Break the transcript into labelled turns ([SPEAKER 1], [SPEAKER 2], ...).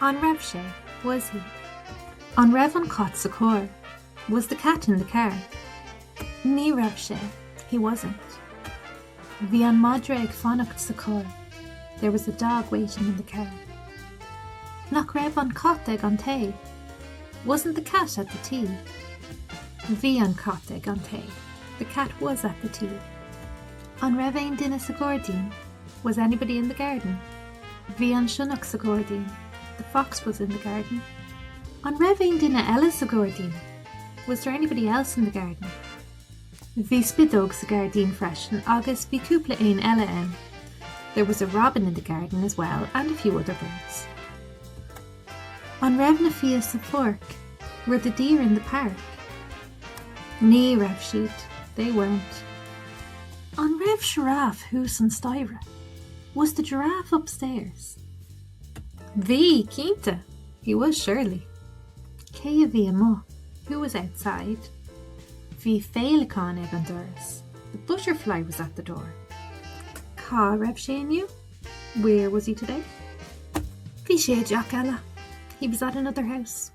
[SPEAKER 1] An raibh sé? Was he? An raibh an cat sa charr? Was the cat in the car? Ní raibh sé. He wasn't. Bhí an madra ag fanacht sa charr. There was a dog waiting in the car. Nach raibh an cat ag an tae? Wasn't the cat at the tea? Bhí an cat ag an tae. The cat was at the tea. An raibh aon duine sa ghairdín? Was anybody in the garden? Bhí an sionnach sa ghairdín. The fox was in the garden. An raibh aon duine eile sa ghairdín? Was there anybody else in the garden? Bhí spideog sa ghairdín freisin agus bhí cúpla éan eile ann. There was a robin in the garden as well and a few other birds. An raibh na fia sa pháirc? Were the deer in the park? Ní raibh siad. They weren't. An raibh sioráf thuas an staighre? Was the giraffe upstairs? Bhí, cinnte! He was surely. Cé a bhí amuigh? Who was outside? Bhí féileacán ag an doras. The butterfly was at the door. Cá raibh sé inniu? Where was he today? Bhí sé i dteach eile. He was at another house.